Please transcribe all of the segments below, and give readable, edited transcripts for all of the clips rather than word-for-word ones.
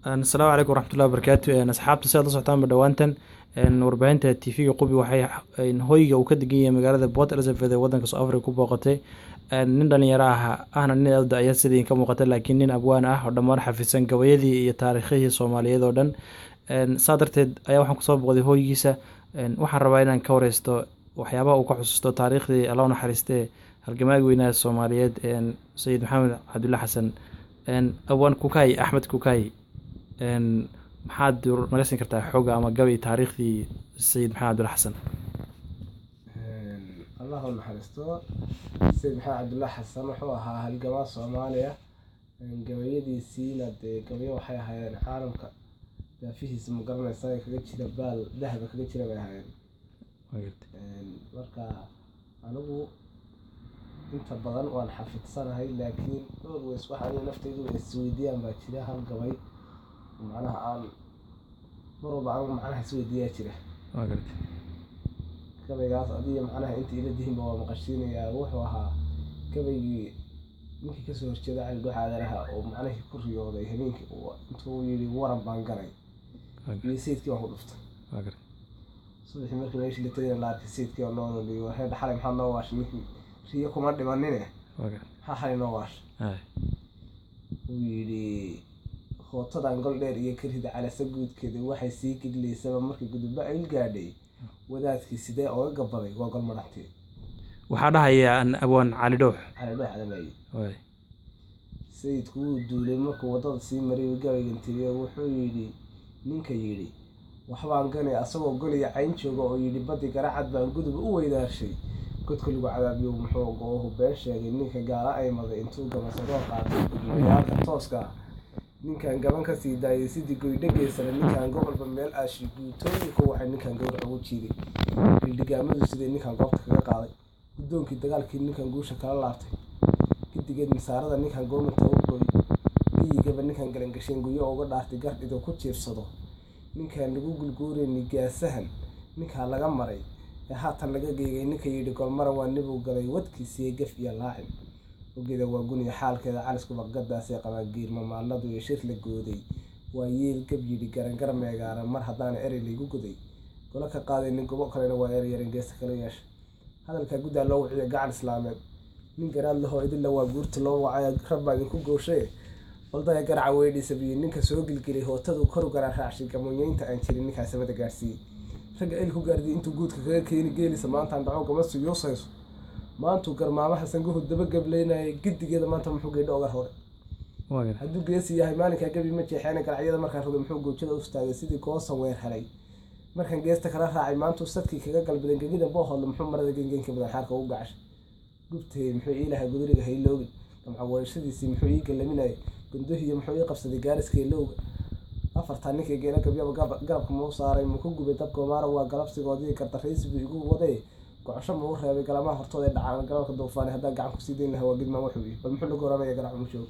Asalaamu calaykum waraxmatullahi wabarakaatu. Asxaabta, si aad la socotaanba, dhowaantan warbaahinta TV-ga Qubi waxay hoyga uu ka degan yahay magaalada Port Elizabeth ee wadanka South Africa ku booqatay nin dhalinyaro ah, ahna nin aad u da-ya sidii ka muuqata, laakiin nin abwaan ah oo dhammaan xafisan gabayadii iyo taariikhihii Soomaaliyeed oo dhan. Saa darteed ayaa waxaan kusoo booqday hoygiisa. Waxaan rabaa inaan ka wareysto waxyaabaha uu ka xusuusto taariikhdii, Alla u naxariistee, halgamaaga weynaa Soomaaliyeed, Sayid Maxamed Cabdulle Xasan. Abwaan Kukay, Axmed Kukay, maxaad naga siin kartaa xooga ama gabay taariikhdii Sayid Maxamed Cabdulle Xasan? Allah u naxariisto Sayid Maxamed Cabdulle Xasan. Wuxuu ahaa halgamaa Soomaaliya. Gabayadiisiina dee gabayo waxay ahaayeen caalamka daafihiisa, ma garanaysaa, kaga jira baal dahaba kaga jira bay ahaayeen. Marka anigu inta badan waan xafidsanahay, laakiin always waxa aniga naftaydu isweydiiyaan baa jira. Hal gabay macnaha aan mar walba anigu macnaha isweydiiyaa jira. Gabaygaas adiga macnaha inta ila dihinba waa maqashiinayaa. Wuxuu ahaa gabaygii ninkii kasoo horjeeda Cali Dhuux Aadanaha oo macnihii ku riyooday habeenkii, intuu yidhi "Waran baan galay iyo sayidkii baan ku dhuftay." Subaxii markii meeshii la tagayna la arkay sayidkii oo noo nooliyay. "Waxay xalay maxaad noo waashay? Ninkii riyo kuma dhimanine, maxaa xalay noo waashay?" Uu yidhi, "Hootadan gol dheer iyo karida calasa guudkeeda waxay sii gidlaysaba markii gudubba ayl gaadhay, wadaadkii sidee oga gabaday waa gol madhantii." Waxaa dhahaya abwaan Cali Dhuux. Cali Dhuux Adamayey. Sayidku wuu duulay markuu waddada sii maray gabaygan tiriyo. Wuxuu yidhi, ninka yidhi "Waxbaan ganay" asagoo goliya cayn jooga oo yidhi "Badi garacad baan gudub u weydaarshay, godka lagu cadaabiyo," muxuu goohu been sheegay. Ninka gaala ay maday intuu gabasadoo qaatay gudmayaalka tooska ah, ninkan gaban ka sii daayay sidii goydhageysana, ninkan gobolba meel aashi guutooyinku waxay, ninkan gowrac ugu jiiday dhildhigaamadu siday, ninkan goobta kaga qaaday guddoonkii dagaalkii, ninkan guusha kala laabtay gidigeed masaarada, ninkan goomanta u goy giyigaba, ninkan galangashayn guyo uga dhaartay gardhido ku jiifsado, ninkaan lagu gulguurayni gaasahan, ninkaa laga maray ee haatan laga geegay, ninka yidhi "Golmara waa nibuu galay wadkiisiiyo gaf iyo laacin ogeda waa guniyo xaalkeeda caliskuba gadaasay qabaa giirma maaladu iyo shir la gooday waa yeel gab yidhi garangar meegaaran mar haddaana erey laygu goday golo ka qaadaynin gobo kalena waa eryaran geesta kala yeesha hadalkaa guddaa loo wiciyo gacan islaameed nin garaad lahoo idinla waa guurta loo wacay rabbaa idinku gooshay baldaya garaca weydhiisa biyo ninka soo gilgilay hootadu koru garaa raacshay gamoonyeynta aan jirin, ninkaa samada gaarsiiyey ragga el ku gaardiyay intuu guudka kaga keeni geelisa maantaan dhaco gama suyuusayso maantuu garmaamaha sanguhu daba gablaynayay gidigeeda maanta muxuu geedho oga hore. Hadduu geesi yahay maalinkaa gabi ma jeexeena garacyada markaan rogay muxuu goojada u istaagay sidii goosan weer helay markaan geesta kala raacay maantuu sadkii kaga galbaday gegida boohoodla muxuu marada gengenka badan xaarka ugu gacashay gubtay muxuu iilaha guduriga hayloogi gamca weerashadiisii muxuu ii galaminayay gundahiyo muxuu ii qabsaday gaariska lowga afartaa ninkii geela gabyaba garabka mau saaray muu ku gubay dabka maara waa galabsigoodii gardaraysi buu igu waday gocosho mau reebay galamaha hortooda ee dhacaan galalka duufaanay haddaan gacan kusii dayn lahaa waa gidmaan wuxuu yihi bal muxuu la goramaya garac uma joogo.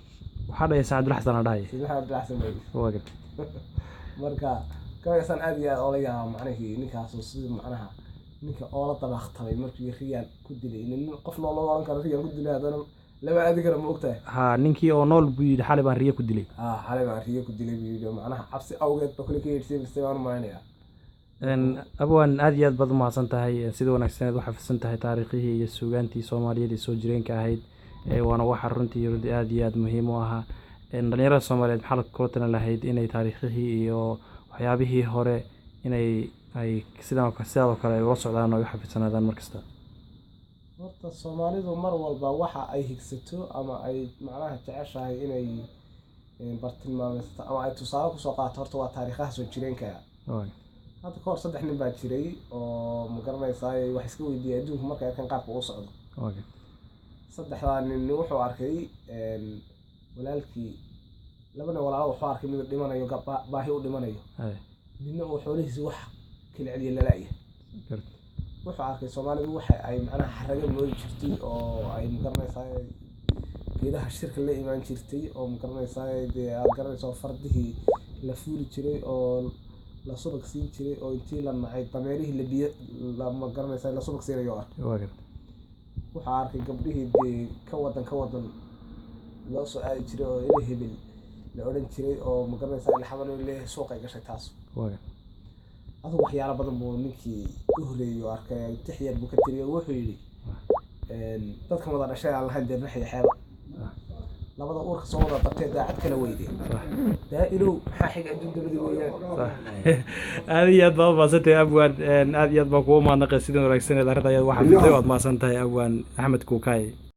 Waxaa dhahaya Saacad Abdulle Xasan aa dhahaya. Sayid Maxamed Cabdilla Xasan baa. Waa gartay. Marka gabaygaasaan aad iyo aad oola yaaba macnihii ninkaasoo sidii macnaha ninka oola dabaaqtamay markii riyaan ku dilay nin qof nool lama oran karo riyaan ku dilay, haddana lama aadi karo, ma ogtahay? Ha, ninkii oo nool buu yidhi "Xalay baan riyo ku dilay." Ah, "Xalay baan riyo ku dilay" buu yidhi. Macnaha cabsi awgeed ba kule ka yeedhsay biste baan u malaynayaa. Abwaan, aad iyo aad baad umahadsan tahay sida wanaagsaneed u xafidsan tahay taariikhihii iyo suugaantii Soomaaliyeed ee soo jireenka ahayd. Waana waxa runtii runtii aad iyo aad muhiim u ahaa. Dhalinyarada Soomaaliyeed maxaa kula talin lahayd inay taariikhihii iyo waxyaabihii hore inay ay sidan sidaadoo kale ay ula socdaan oo ay u xafidsanaadaan mar kasta? Horta Soomaalidu mar walba waxa ay higsato ama ay macnaha jeceshahay inay bartilmaameysato ama ay tusaale kusoo qaato horta waa taariikhaha soo jireenka. Hadda ka hor saddex nin baa jiray oo, ma garanaysaa, wax iska weydiiyay adduunku markay arkaan qaabka uu socdo. Saddexdaa nin wuxuu arkay walaalkii, laba nin walaalo wuxuu arkay mid dhimanayo baahi u dhimanayo, midna uu xoolihiisa wax kala celiya lala'ya. Wuxuu arkay Soomaalidu waxa ay macnaha xaraga moodi jirtay oo ay, ma garanaysaa, geedaha shirka la imaan jirtay oo, ma garanaysaa, dee aad garanayso fardihii la fuuli jiray oo la subag siin jiray oo intii la nacay dameerihii la biyo la, ma garanaysaa, la subag siinayo arkay. Wuxuu arkay gabdhihii dee ka wadan loo soo aadi jiray oo ila hebel La odhan jiray oo magaranaysaa ilxaban leeyahay suuqay gashay taas. Adigu waxyaalo badan buu ninkii u horreeyey oo arkay, tix yar buu ka tiriyay. Wuxuu yidhi, dadkan wada dhashay aan lahayn deernax iyo xeeba, labada uurka soo wada dabtee daacad kala weyde, daa ilow maxaa xiga adduun dabadi weeyaan. Aad iyo aad baad umahadsantahay, abwaan. Aad iyo aad baan kugu mahadnaqay sida wanaagsaneed arrinta ayaad waxaa fitay. Waad mahadsan tahay, abwaan Axmed Kuukaay.